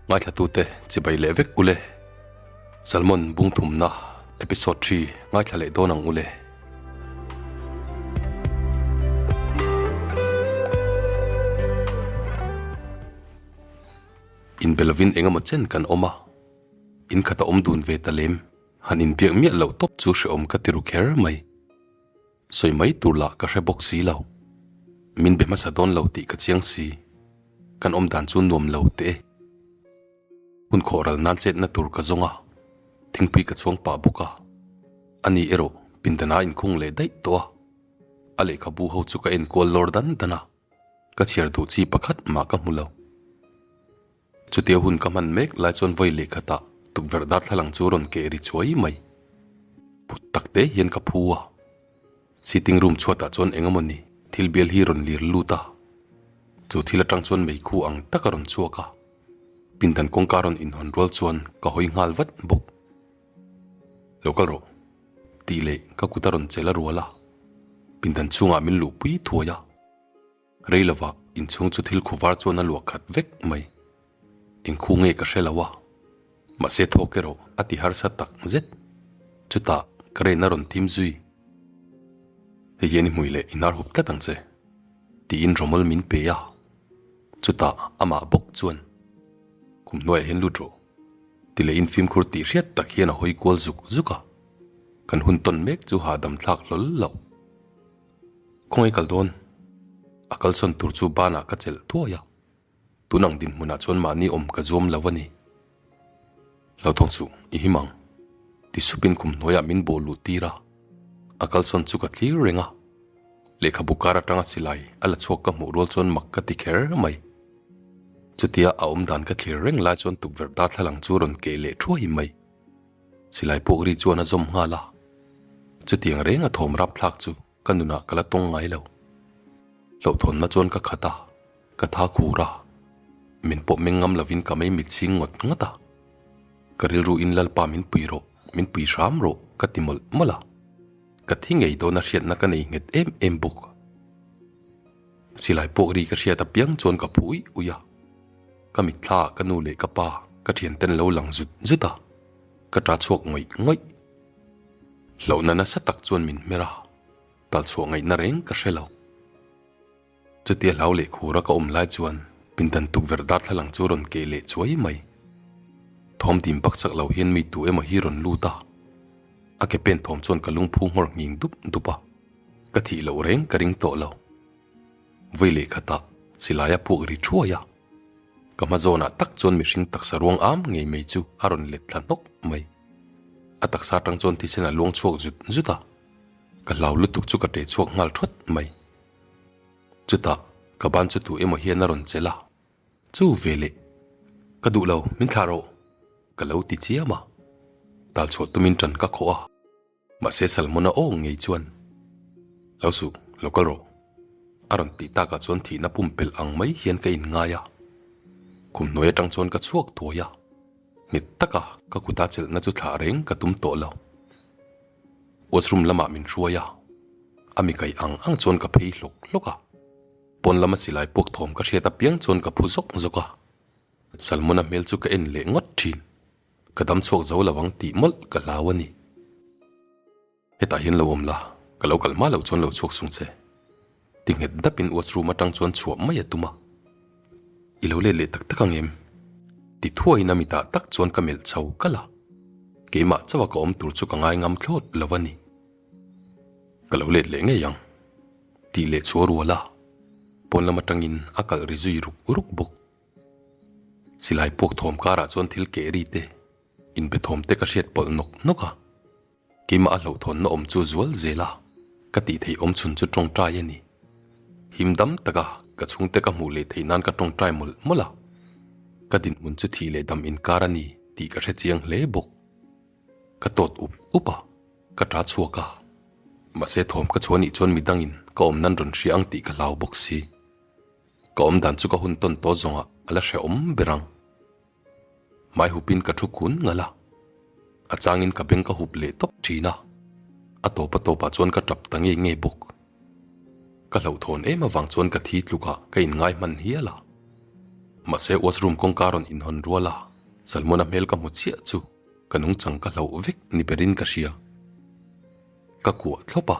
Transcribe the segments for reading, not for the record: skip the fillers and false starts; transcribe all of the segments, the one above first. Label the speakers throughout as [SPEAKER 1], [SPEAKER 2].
[SPEAKER 1] Ngaithlatute chibai leh vek ule. Salmon bung thumna episode thi ngaithla leh dawn ang ule. Inbe lovin engemaw chen kan awm a, in khat a awm dun ve ta lem, han inbiak miah loh tawp chu hrehawm ka ti ru kher mai. Sawi mai tur lah ka hre bawk si lo. Min be hmasa dawn lo tih ka chiang si. Kan awm dan chu nuam lo teh e. Hun khawh ral nan chetna tur ka zawng a, thingpui ka chhuang pah bawk a. Ani erawh pindana inkhung leh daih tawh a. A lehkhabu ho chu ka enkual lawr dan dan a, ka chhiar duh chi pakhat mah ka hmu lo. Chutia hun ka hman mek lai chuan vawi lehkhatah tukverh darthlalang chu rawn keh ri chuai mai. Phut tak te hian ka phu a. Sitting room chhuatah chuan eng emaw ni thil bial hi rawn lir lut a. Chu thil atang chuan meikhu ang tak a rawn chhuak a. Pindan kawngka rawn inhawn rual chuan ka hawi nghal vat bawk. Lo kal rawh. Tih leh ka kut a rawn chelh a rual a. Pindan chhungah min luhpui thuai a. Rei lova inchhung chu thil khuvar chuan a luah khat vek mai. Engkhu nge ka hre lo a, mahse thawk erawh a ti harsa tak zet. Chutah ka rain a rawn thim zui. Hei hian i hmui leh i hnar hup tlat ang che, tiin rawmawl min pe a. Chutah amah bawk chuan, Kum hnuaiah hian lut rawh, ti leh in fimkhur tih hriat tak hian a hawi kual zuk zuk a. Kan hun tawn mek chu hahdam thlak hlawl loh. Khawngaih kal dawn? A kalsawn tur chu banah ka chelh thuai a, tun ang dinhmunah chuan mahni awm ka zuam lo a ni. Hlauthawng suh, i him ang, ti supin khum hnuaiah min bawh luh tir a, a kalsawn chu ka thlir reng a. Lehkhabu kar atanga silai a la chhuak ka hmuh rual chuan mak ka ti kher mai. Chutia a awm dan ka thlir reng lai chuan tukverh darthlalang chu rawn keh leh thuai mai. Silai pawh ri chuan a zawm nghal a, chutiang reng a thawm rap thlak chu ka nunah ka la tawng ngai lo. Hlauhthawnna chuan ka khat a, ka tha khur a, min pawh meng ngam lovin ka mei mit chhing ngawt ngawt a. Ka rilru in Lalpa min pui rawh, min pui hram rawh ka ti mawlh mawlh a, ka thi ngei dawn a hriatna ka nei nghet em em bawk. Silai pawh ri ka hriat apiang chuan ka phu uih uih a, ka mitthla ah ka nu leh ka pa ka thianten lo lang zut zut a, ka ta chhuak ngawih ngawih. Hlauhna nasa tak chuan min hmer a, tal chhuah ngaihna reng ka hre lo. Chutia hlau leh khura ka awm lai chuan pindan tukverh darthlalang chu rawn keh leh chuai mai. Thawm dim baksak lo hian mi tu emaw hi rawn lut a, a ke pen thawm chuan ka lungphu nghawr nghing dup dup a. Ka thih loh reng ka ring tawh lo. Vawi leh khatah silai a puak ri thuai a, ka hma zawnah tak chuan mihring taksa ruang am ngei mai chu a rawn let thla hnawk mai. A taksa atang chuan thisen a luang chhuak zut zut a, ka hlau lutuk chu ka ṭe chhuak nghal ṭhawt mai. Chutah ka ban chu tu emaw hian a rawn chelh a, Chu ve leh, ka duh lo, min thlah rawh, ka lo ti chiam a, tal chhuah tumin ṭan ka khawh a. Mahse Salmona aw ngei chuan, Lo suh, lo kal rawh. A rawn tih takah chuan thihna pumpelh ang mai hian ka inngai a. Khum hnuai atang chuan ka chhuak thuai a, nghet taka ka kuta chelhna chu thlah reng ka tum tawh lo. Washroom lamah min hruai a, a mi kaih ang ang chuan ka phei hlawk hlawk a. Pawn lama silai puak thawm ka hriat apiang chuan ka phu zawk zawk a. Salmona hmel chu ka en leh ngawt thin. Ka dam chhuak zo lo ang tih mawlh ka hlau a ni. Hetah hian lo awm la, ka lo kal hma loh chuan lo chhuak sung che. Ti nghet dapin washroom atang chuan chhuah mai a tum a. I lo let leh tak tak ang em? Ti thuaiin a mitah tak chuan ka melh chho kalh a. Keimah chauha ka awm tur chu ka ngai ngam thlawt lo a ni. Ka lo let leh ngei ang. Tih leh chhuah rual a, pawn lam atangin a kalh ri zui ruk ruk bawk. Silai puak thawm karah chuan thil keh ri te, inbe thawm te ka hriat pawlh nawk nawk a. Keimah a hlauhthawnna awm chu zual zel a, ka tih theih awm chhun chu tawngtai a ni. Him dam taka ka chhungte ka hmuh leh theih nan ka tawngtai mawlh mawlh a. Ka dinhmun chu thih leh dam inkar a ni tih ka hre chiang hle bawk. Ka tawt up up a, ka ta chhuak a. Mahse thawm ka chhuah nih chuan midangin ka awm nan rawn hria ang tih ka hlau bawk si. Ka awm dan chu ka hun tawn tawh zawngah a la hrehawm ber ang. Hmai hupin ka thu kun ngalh a, a changin ka beng ka hup leh tawp thin a, a tawp a tawpah chuan ka tap ta ngei ngei bawk. Ka hlauhthawn em avang chuan ka thi tlukah ka inngai hman hial a. Mahse washroom kawngka rawn inhawn rual a, Salmona hmel ka hmu chiah chu ka nungchang ka hlauh vek ni berin ka hria. Ka kuah thlawp a,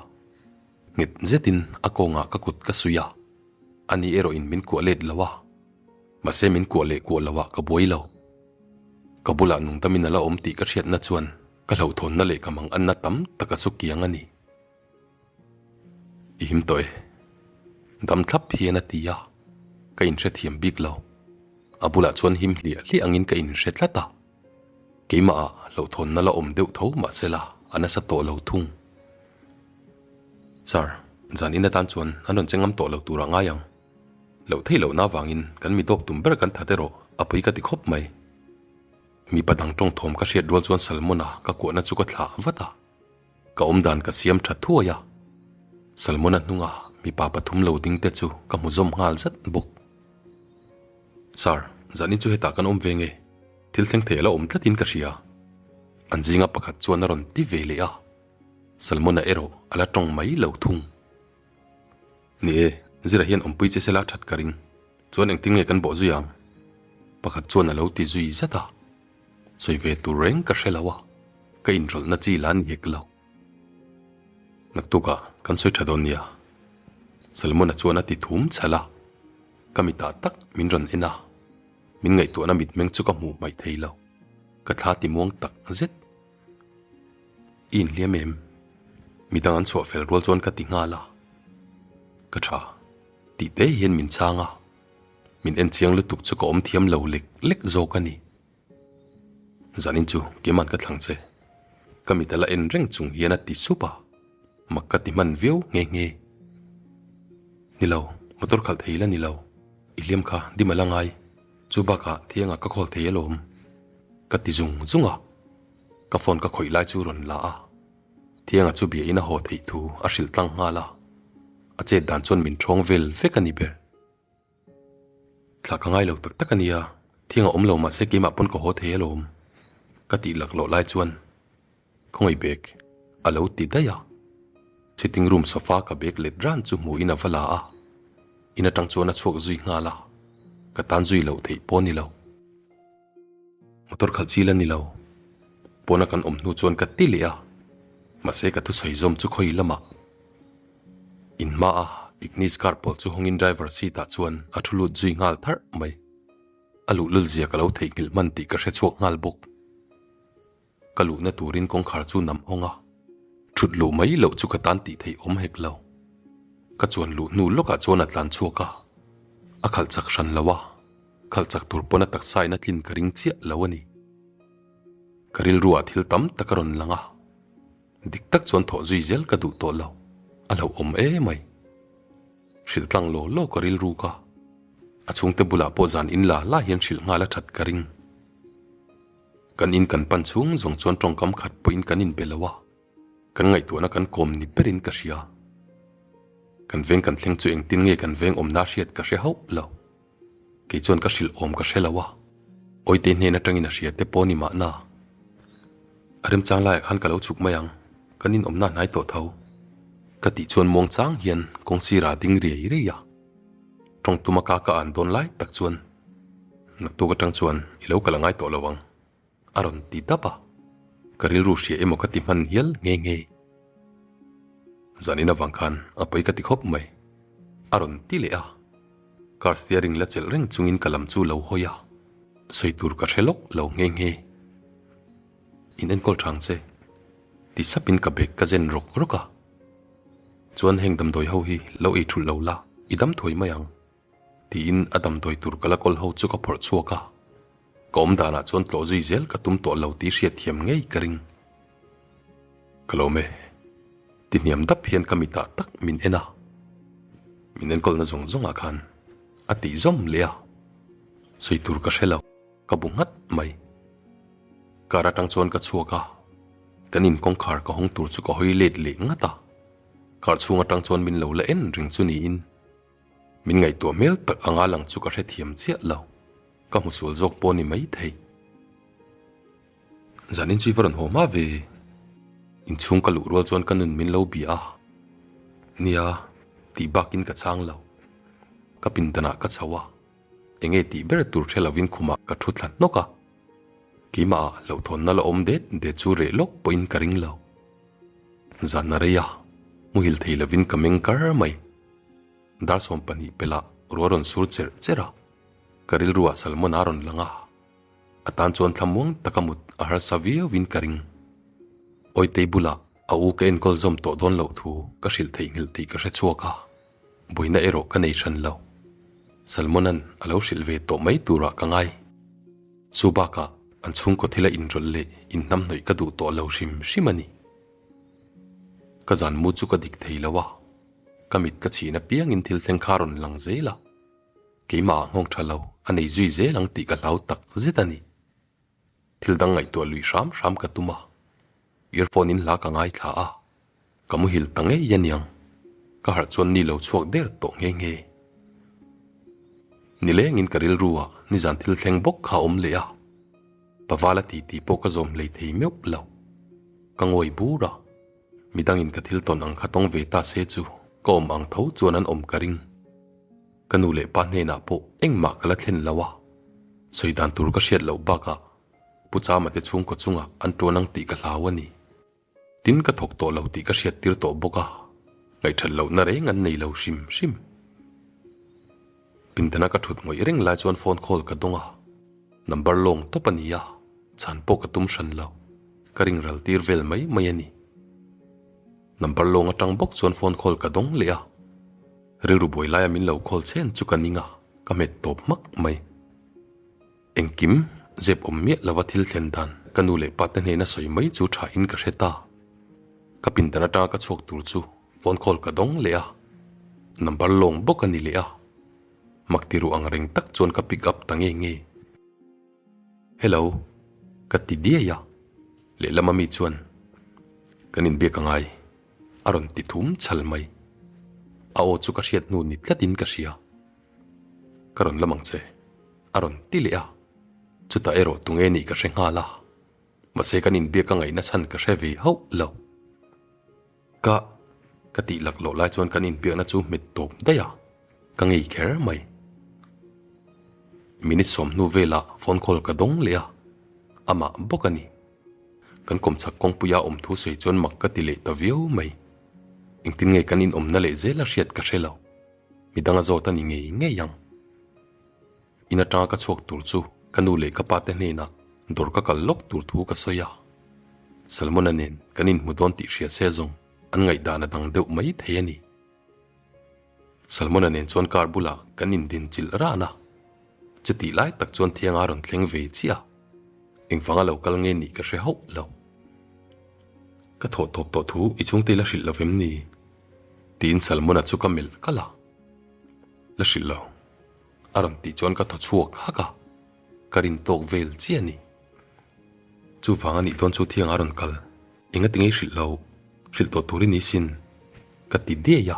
[SPEAKER 1] nghet zetin a kawngah ka kut ka suih a, ani erawhin min kuah let lo a, mahse min kuah leh kuah loah ka buai lo. Ka bulah nungdamin a la awm tih ka hriatna chuan ka hlauhthawnna leh ka manganna tam tak a su kiang a ni. I him tawh e. Dam thlap hian a ti a, ka inhrethiam bik lo. A bulah chuan him hliah hliah angin ka inhre tlat a. Keimah ah hlauhthawnna la awm deuh tho mahsela a nasa tawh lo thung. Sir, zan in atan chuan an rawn che ngam tawh lo turah ngai ang. Loh theih lohna avangin kan mi dawp tum ber kan that erawh a pui ka ti khawp mai. Mipa dang tawng thawm ka hriat rual chuan Salmona ka kuahna chu ka thlah vat a. Ka awmdan ka siam tha thuai a, Salmona hnunga mipa pathum lo ding te chu ka hmu zawm nghal zat bawk. Sir, zanin chu hetah kan awm ve nge? Thil thleng thei a la awm tlatin ka hria. An zinga pakhat chuan a rawn ti ve leh a, Salmona erawh a la tawng mai lo thung. Ni e, Zira hian awmpui che sela that ka ring. Chuan engtin nge kan bawh zui ang? Pakhat chuan a lo ti zui zat a. Sawi ve tur reng ka hre lo a, ka inrawlhna chi la ni hek lo. Naktukah kan sawi tha dawn nia. Salmona chuan a ti thum chhalh a, ka mitah tak min rawn en a, min ngaihtuahna mitmeng chu ka hmuh hmaih thei lo, ka thla ti muang tak zet. I inhliam em? Midang an chhuah fel rual chuan ka ti nghal a, ka tha tih te hian min chhang a. Min en chiang lutuk chu ka awm thiam lo lek lek zawk a ni. Zanin chu keimahn ka thlang che. Ka mit a la en reng chung hian a ti sup a, mak ka ti hman viau nghe nghe. Ni lo, motor khalh thei la ni lo, i hliam kha dim a la ngai, chu bakah thiangah ka khawl thei alawm. Ka ti zung zung a, ka phone ka khawih lai chu rawn la a, thiangah chu bia in a haw theih thu a hrilh tlang nghal a, a chet dan chuan min ṭhawng vel vek a ni ber. Thlah ka ngai lo tak tak a nia, thiang a awm lo mahse keimah pawn ka haw thei alawm ka tih laklawh lai chuan khawngaih bag a lo ti daih a, sitting room sofa ka bag let ran chu hmuhin a va la a, in atang chuan a chhuak zui nghal a, ka tan zui loh theih pawh a ni lo. Motor khalh chi la ni lo. Pawna kan awm hnu chuan ka ti leh a, mahse ka thusawi zawm chu khawi lamah in hma a Ignis car pawl chu hawngin driver seat ah chuan a thu lut zui nghal tharh mai. A luhlul zia ka lo theihnghilh hman tih ka hre chhuak nghal bawk. Ka luhna turin kawngkhar chu nam hawng a, thut luh mai loh chu ka tan tih theih awm hek lo. Ka chuan luh hnu lawkah chuan a tlan chhuak a, a khalh chak hran lo a, khalh chak tur pawn a taksa in a tlin ka ring chiah lo a ni. Ka rilruah thil tam tak a rawn lang a, dik tak chuan thawh zui zel ka duh tawh lo, a hlauhawm emai. Hrilh tlang law law ka rilru ka, a chhungte bulah pawh zan in la la hian hrilh nghal a that ka ring. Kan in kan pan chhung zawng chuan tawngkam khat pawhin kan inbe lo a, kan ngaihtuahna kan kawm ni berin ka hria. Kan veng kan thleng chu engtin nge kan veng awmna hriat ka hre hauh lo. Kei chuan ka hrilh awm ka hre lo a, Awite hnen atangin a hria te pawh ni mahna. A remchang laiah khan ka lo chhuk mai ang, kan inawmna hnai tawh tho. Ka tih chuan muangchang hian kawng sirah a ding riai riai a. Tawng tuma ka ka an dawn lai tak chuan naktuk atang chuan i lo kal a ngai tawh lo ang a rawn ti dap a, ka rilru hria emaw ka ti hman hial nghe nghe. Zanin avang khan a pawi ka ti khawp mai a rawn ti leh a, car steering la chelh reng chungin ka lam chu lo hawi a, sawi tur ka hre lawk lo nghe nghe. In enkawl thang che ti sapin ka bag ka zen rawk rawk a. Chuan heng damdawi ho hi lo ei thulh lo la, i dam thuai mai ang, tiin a damdawi tur ka la kawl ho chu ka phawrh chhuak a. Ka awm danah chuan tlawh zui zel ka tum tawh lo tih hriatthiam ngei ka ring. Ka lawm e, ti hniam dap hian ka mitah tak min en a, min enkawlna zawng zawngah khan a tih zawm leh a, sawi tur ka hre lo. Ka bu nghat mai. Car atang chuan ka chhuak a, kan in kawngkhar ka hawng tur chu ka hawi let leh ngat a, car chhung atang chuan min lo la en reng chu niin min ngaihtuah hmel tak anga lang chu ka hrethiam chiah lo, ka hmu sual zawk pawh ni mai thei. Zanin chu i va rawn haw hma ve. Inchhung ka luh rual chuan ka nun min lo bia a, nia tih bakin ka chhang lo. Ka pindanah ka chho a. Enge tih ber tur hre lovin khumah ka thu thla hnawk a. Keimahah hlauhthawnna la awm det det chu reh lawk pawhin ka ring lo. Zan a rei a, muhil thei lovin ka meng kar mai. Dar 12 pelah ruah rawn sur cherh cherh a, ka rilruah Salmon a rawn lang a. A tan chuan thlamuang taka mut a harsa viauin ka ring. Awitei bulah a u ka enkawl zawm tawh dawn loh thu ka hrilh theihnghilh tih ka hre chhuak a, buaina erawh ka nei hran lo. Salmona'n a lo hrilh ve tawh mai turah ka ngai. Chu bakah an chhungkaw thila inrawlh leh inhnamhnawih ka duh tawh lo hrim hrim a ni. Ka zan mu chu ka dik thei lo a, ka mit ka chhin apiangin thil thleng kha rawn lang zel a. Keimah ah nghawng tha lo a nei zui zel ang tih ka hlau tak zet a ni. Thil dang ngaihtuah lui hram hram ka tum a, earphone in hla ka ngaithla a, ka muhil ta ngei a niang. Ka harh chuan ni lo chhuak der tawh nghe nghe. Nilengin ka rilru ah nizan thil thleng bawk kha a awm leh a, Pavala ti tih pawh ka zawm hlei thei meuh lo. Ka ngawi bur a, midangin ka thil tawn ang kha tawng ve ta se chu ka awm ang tho chuan an awm ka ring. Ka nu leh pa hnenah pawh engmah ka la thlen lo a, sawi dan tur ka hriat loh bakah Pu Chama te chhungkaw chungah an tuan ang tih ka hlau a ni. Tin ka thawk tawh lo tih ka hriat tir tawh bawk a, ngaihthat lohna reng an nei lo hrim hrim. Pindana ka thut ngawih reng lai chuan phone call ka dawng a, number lawng tawp a ni a, chhan pawh ka tum hran lo, ka ring ral tir vel mai mai a ni. Number lawng atang bawk chuan phone call ka dawng leh a, Rilru buai laia min lo call chen chu ka ning a, ka hmet tawp hmak mai. Engkim, zep awm miah lova thil thlen dan ka nu leh pa te hnena sawi mai chu tha in ka hre ta. Ka pindan atanga ka chhuak tur chu phone call ka dawng leh a, number lawng bawk a ni leh a. Mak ti ruh ang reng tak chuan ka pick up ta nge nge. Hello, ka ti diai a, lehlam ami chuan kan inbiak a ngai. A rawn ti thum chhal mai. A aw chu ka hriat hnu ni tlatin ka hria. Ka rawn lam ang che, a rawn ti leh a. Chutah erawh tunge nih ka hre nghal a. Mahse kan inbiak a ngaihna chhan ka hre ve hauh lo. Ka, ka tih laklawh lai chuan kan inbiakna chu hmet tawp daih a, ka ngei kher mai. Minute sawmhnu velah phone call ka dawng leh a, amah bawk a ni. Kan kawmchhak kawngpuia awm thu sawi chuan mak ka ti leh ta viau mai. Engtin nge kan inawmna leh zel a hriat ka hre lo. Midang a zawt a ni ngei ngei ang. In atanga ka chhuak tur chu ka nu leh ka pa te hnenah dawr ka kal lawk tur thu ka sawi a. Salmona nen kan inhmu dawn tih hria se zawng an ngaihdan a dang deuh mai thei a ni. Salmona nen chuan car bulah kan indin chilh ran a. Chutih lai tak chuan thianga a rawn thleng ve chiah a, engvanga lo kal nge nih ka hre hauh lo. Ka thawh tawp tawh thu i chhungte la hrilh lo vem ni? tiin Salmona chu ka melh kalh a. La hrilh lo, a rawn tih chuan ka thaw chhuak hak a, ka rin tawk vel chiah a ni. Chuvang a nih dawn chu thianga a rawn kal, engati nge i hrilh lo, hrilh tawh tur i ni sin, ka ti diai a.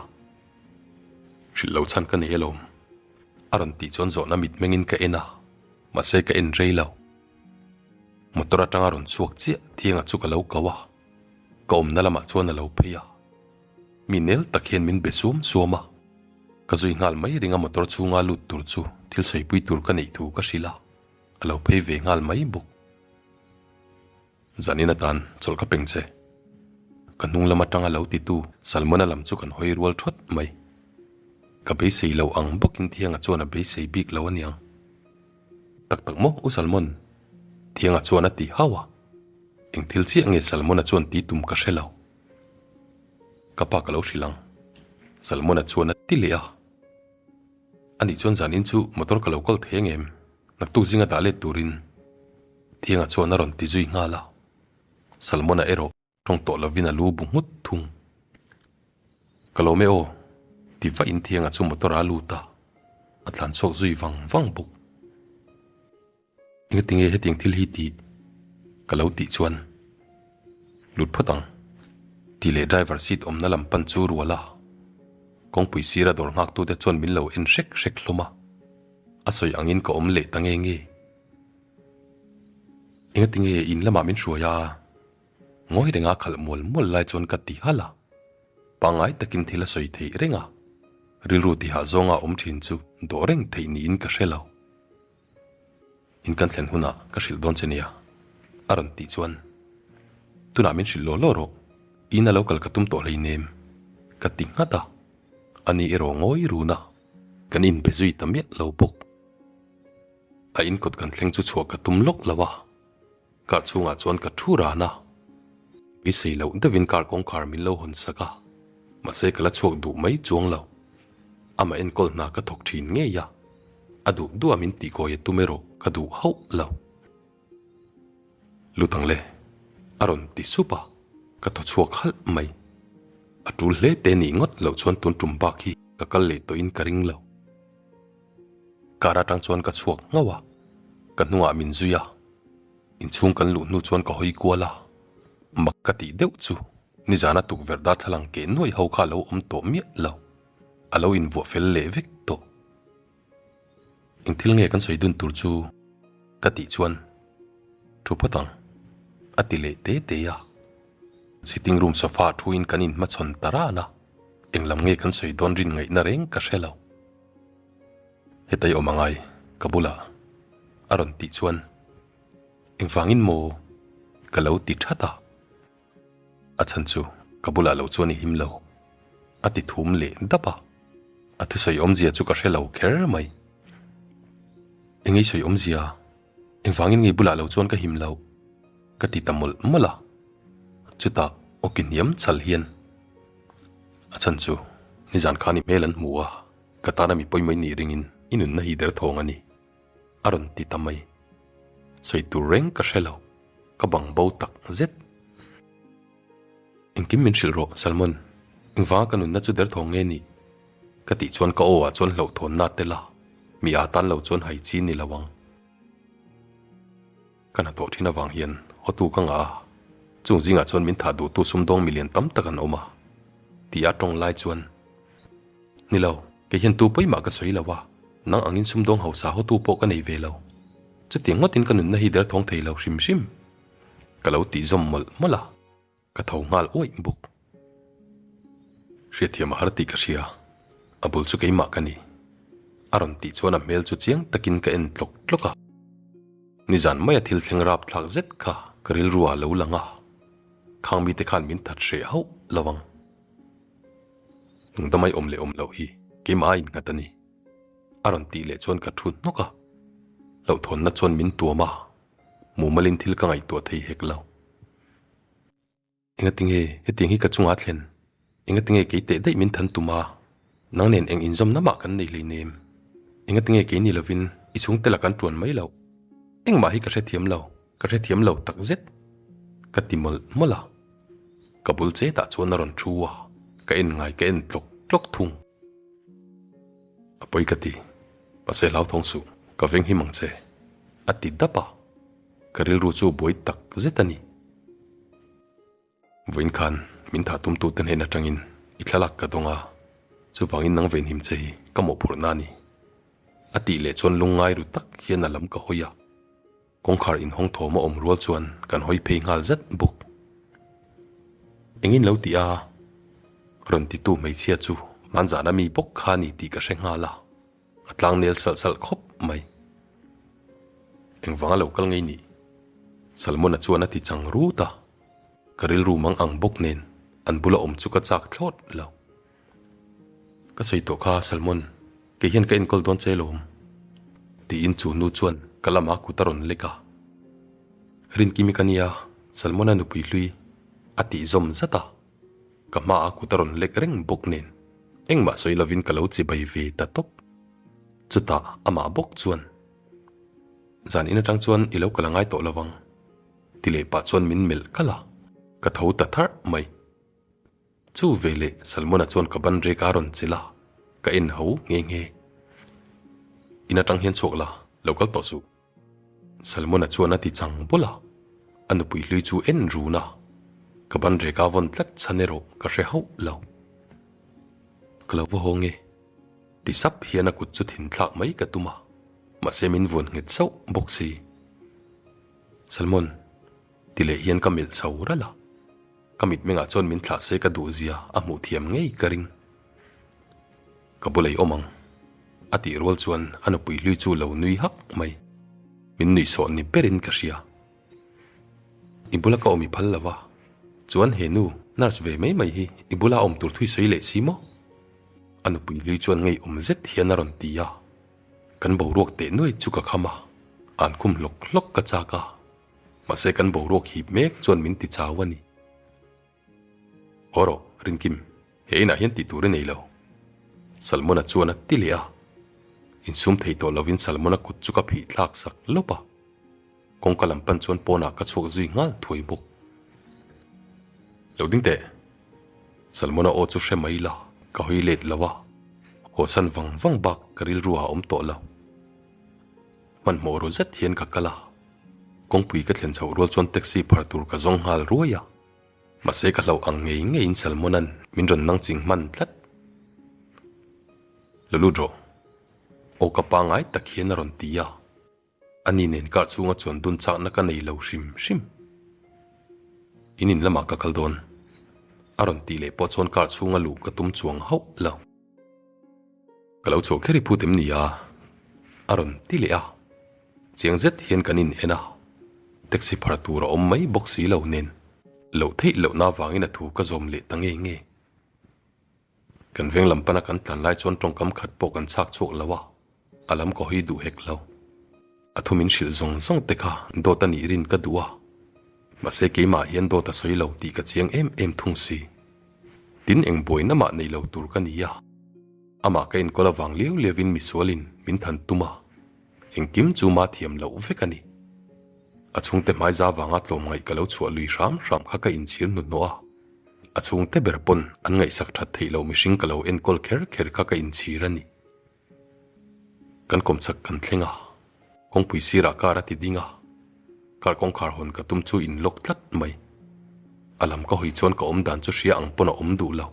[SPEAKER 1] Hrilh lo chhan ka nei alawm. A rawn tih chuan zawhna mitmengin ka en a, mahse ka en rei lo. Motor atanga rawn chhuak chiah Thianga chu ka lo kau a, ka awmna lamah chuan a lo phei a. Mi nel tak hian min be suam suam a, ka zui nghal mai ringa motor chhunga lut tur chu thil sawipui tur ka neih thu ka hrilh a, a lo phei ve nghal mai bawk. Zanin atan chawlh ka peng che. Ka hnung lam atanga lo titu Salmona lam chu kan hawi rual thawt mai. Ka beisei lo ang bawkin Thianga chuan a beisei bik lo aniang. Tak tak maw U Salmon? Thianga chuan a ti hau a. Eng thil chiah nge Salmona chuan ti tum ka hre lo. Ka pa ka lo hrilh ang. Salmona chuan a ti leh a. Anih chuan zanin chu motor ka lo kal thei ang em? Naktuk zinga dah let turin Thianga chuan a rawn ti zui nghal a. Salmona erawh tawng tawh lovin a lu bu nghut thung. Ka lawm e aw, ti vahin Thianga chu motor a lut a, a tlan chhuak zui vang vang bawk. Engatinge hetiang thil hi tih ka lo tih chuan lut phawt ang tih leh driver seat awmna lam pan chu rual a, kawngpui sira dawr nghaktute chuan min lo en hrek hrek hlawm a, a sawi angin ka awm leh ta nge nge. Engatinge in lamah min hruai a, ngawi renga khalh mual mual lai chuan ka ti halh a, pangngai takin thil a sawi theih reng a, rilru tihah zawnga awm thin chu dawh reng theih niin ka hre lo. In kan thlen hunah ka hrilh dawn che nia, a rawn tih chuan, Tunah min hrilh law law rawh, in a lo kal ka tum tawh hleinem, ka ti nghat a. Ani erawh ngawi run a, kan inbe zui ta miah lo bawk. A inkawt kan thleng chu chhuah ka tum lawk lo a, car chhungah chuan ka thu ran a. Beisei loh deuhin car kawngkhar min lo hawn sak a, mahse ka la chhuak duh mai chuang lo. Amah enkawl hna ka thawk thin ngei a, a duh duh a min tihkawi a tum erawh ka duh hauh lo. Lut ang le, a rawn ti sup a, ka thaw chhuak halh mai. A tul hle te nih ngawt loh chuan tun tum bak hi ka kal leh tawhin ka ring lo. Car atang chuan ka chhuak nghauh a, ka hnungah min zui a, inchhung kan luh hnu chuan ka hawi kual a, mak ka tih deuh chu nizana tukverh darthlalang keh nuaih ho kha a lo awm tawh miah lo, a lo invuah fel leh vek tawh. Eng thil nge kan sawi dun tur chu ka tih chuan thu phawt ang a ti leh te te a, sitting room sofa ah thuin kan inhmachhawn ta ran a, eng lam nge kan sawi dawn rin ngaihna reng ka hre lo. Hetai awm angai ka bulah a rawn tih chuan engvangin maw ka lo ti that a, a chhan chu ka bulah lo chuan i him lo a ti thum leh dap a, a thusawi awmzia chu ka hre lo kher mai. Engei sawi awmzia engvangin ngei bulah lo chuan ka him lo ka ti ta mawlh mawlh a, chutah awki hniam chhal hian a chhan chu nizan khan i hmel an hmu a. Ka tana mi pawimawih nih ringin i nunna hi derthawng a ni, a rawn ti ta mai. Sawi tur reng ka hre lo, ka bang bo tak zet. Engkim min hrilh rawh, Salmon, engvanga ka nunna chu derthawng nge nih? Ka tih chuan ka aw ah chuan hlauhthawnna a tel a, mi aa tan lo chuan hai chi ni lo ang. Ka hnathawh thin avang hian hotu ka ngah a, chung zingah chuan min thah duhtu sumdawng milian tam tak an awm a, tih a tawng lai chuan, Ni lo, kei hian tu pawimah ka sawi lo a, nang angin sumdawng hausa hotu pawh ka nei ve lo. Chutiang ngawtin ka nunna hi derthawng thei lo hrim hrim. Ka lo tih zawm mawlh mawlh a, ka tho nghal uaih bawk. Hriatthiam a har tih ka hria, a bul chu keimah ka ni. A rawn tih chuan a hmel chu chiang takin ka en tlawk tlawk a. Nizan maia thil thleng rap thlak zet kha ka rilru ah lo lang a, khang mite khan min that hreh hauh lo ang. Nungdamai awm leh awm loh hi keimah a innghat a ni. A rawn tih leh chuan ka thu hnawk a, hlauhthawnna chuan min tuam a, mumalin thil ka ngaihtuah thei hek lo. Engatinge hetiang hi ka chungah a thlen? Engatinge kei teh daih min than tum a? Nang nen eng inzawmna mah kan nei hleinem. Engatinge kei ni lovin i chhungte la kan tuan mai loh? Engmah hi ka hrethiam lo, ka hrethiam lo takzet. Ka ti mawlh mawlh a. Ka bul chetah chuan a rawn thu a, ka en ngai ka en tlawk tlawk thung. A pawi ka ti, mahse hlauthawng suh, ka veng him ang che, a ti dap a, ka rilru chu buai tak zet a ni. Vawiin khan min thah tumtute hnen atangin i thlalak ka dawng a, chuvangin nang venhim che hi ka mawhphurhna a ni, a tih leh chuan lungngai ru tak hian a lam ka hawi a. Kawngkhar inhawng thawm a awm rual chuan kan hawi phei nghal zet bawk. Engin lo ti a? Rawn titu hmeichhia chu hmanzahna mi bawk kha a ni tih ka hre nghal a, a tlangnel salh salh khawp mai. Engvanga lo kal ngei nih? Salmona chuan a ti chang rut a, ka rilru mang ang bawk nen an bula awm chu ka chak thlawt lo. Ka sawi tawh kha Salmon, kei hian ka enkawl dawn che lawm. Tiin chu nu chuan ka lama kut a rawn lek a. Rinkimi ka nia, Salmona nupui hlui a tih zawm zat a. Ka hmaah kut a rawn lek reng bawk nen engmah sawi lovin ka lo chibai ve ta tawp. Chutah amah bawk chuan, Zan in atang chuan i lo kal a ngai tawh lo vang, ti leh pah chuan min melh kalh a, ka tho ta tharh mai. Chu veleh Salmona chuan ka ban rek a rawn chelh a, ka en ho nghe nghe. In atang hian chhuak la, lo kal tawh suh. Salmona chuan a ti chang bawlh a, a nupui hlui chu en run a, ka ban rek a vawn tlat chhan erawh ka hre hauh lo. Ka lo va haw nge? Ti sap hian a kut chu thin thlak mai ka tum a, mahse min vuan nghet sauh bawk si. Salmon, ti leh hian ka melh chho ralh a. Ka mitmengah chuan min thlah se ka duh zia a hmuh thiam ngei ka ring. Ka bul ei awm ang. A tih rual chuan a nupui hlui chu lo nui hak mai. Min nuihsawh ni berin ka hria. I bula ka awm i phal lo va, chuan he nu nurse ve mai mai hi i bula awm tur thui sawi leh si maw? A nupui hlui chuan ngeiawm zet hian a rawn ti a. Kan boruak teh nuai chu ka kham a, an khum hlawk hlawk ka chak a, mahse kan boruak hip mek chuan min ti chau a ni. Haw rawh, Rinkim, he inah hian tih tur i nei lo. Salmona chuan a ti leh a. Insum thei tawh lovin Salmona kut chu ka phih thlak sak lawp a. Kawngka lam pan chuan pawnah ka chhuak zui nghal thuai bawk. Lo ding teh. Salmona aw chu hre mai la, ka hawi let lo a. Hawsan vang vang bak ka rilru ah a awm tawh lo. Hmanhmawh ru zet hian ka kal a. Kawngpui ka thlen chhoh rual chuan taxi phar tur ka zawng nghal ruai a. Mahse ka hlauh ang ngei ngeiin Salmona'n min rawn nang ching hman tlat. Lo lut rawh. Aw ka pangai tak hian a rawn ti a. Ani nen kar chhunga chuan dun chakna ka nei lo hrim hrim. In in lamah ka kal dawn. A rawn tih leh pawh chuan kar chhunga luh ka tum chuang hauh lo. Ka lo chhuah kher i phut em ni a? A rawn ti leh a. Chiang zet hian kan in en a. Taxi phar tur a awm mai bawk si lo nen. Loh theih lohna avangin a thu ka zawm leh ta nge nge. Kan veng lam pana kan tlan lai chuan tawngkam khat pawh kan chhak chhuak lo a, a lam ka hawi duh hek lo. A thu min hrilh zawng zawng te kha dawt a nih rin ka duh a, mahse keimah hian dawt a sawi lo tih ka chiang em em thung si. Tin eng buaina mah nei lo tur ka ni a, amah ka enkawl avang liau liauin misualin min than tum a, engkim chu ma thiam loh vek a ni. A chhungte hmaiza vanga tlawmngaih ka lo chhuah lui hram hram kha ka inchhir hnuhnawh a. A chhungte ber pawn an ngaihsak that theih loh mihring ka lo enkawl kher kher kha ka inchhir a ni. Kan kawmchak kan thleng a, kawngpui sirah car a ti ding a, car kawngkhar hawn ka tum chu in lock tlat mai. A lam ka hawi chuan ka awm dan chu hria ang pawn a awm duh lo.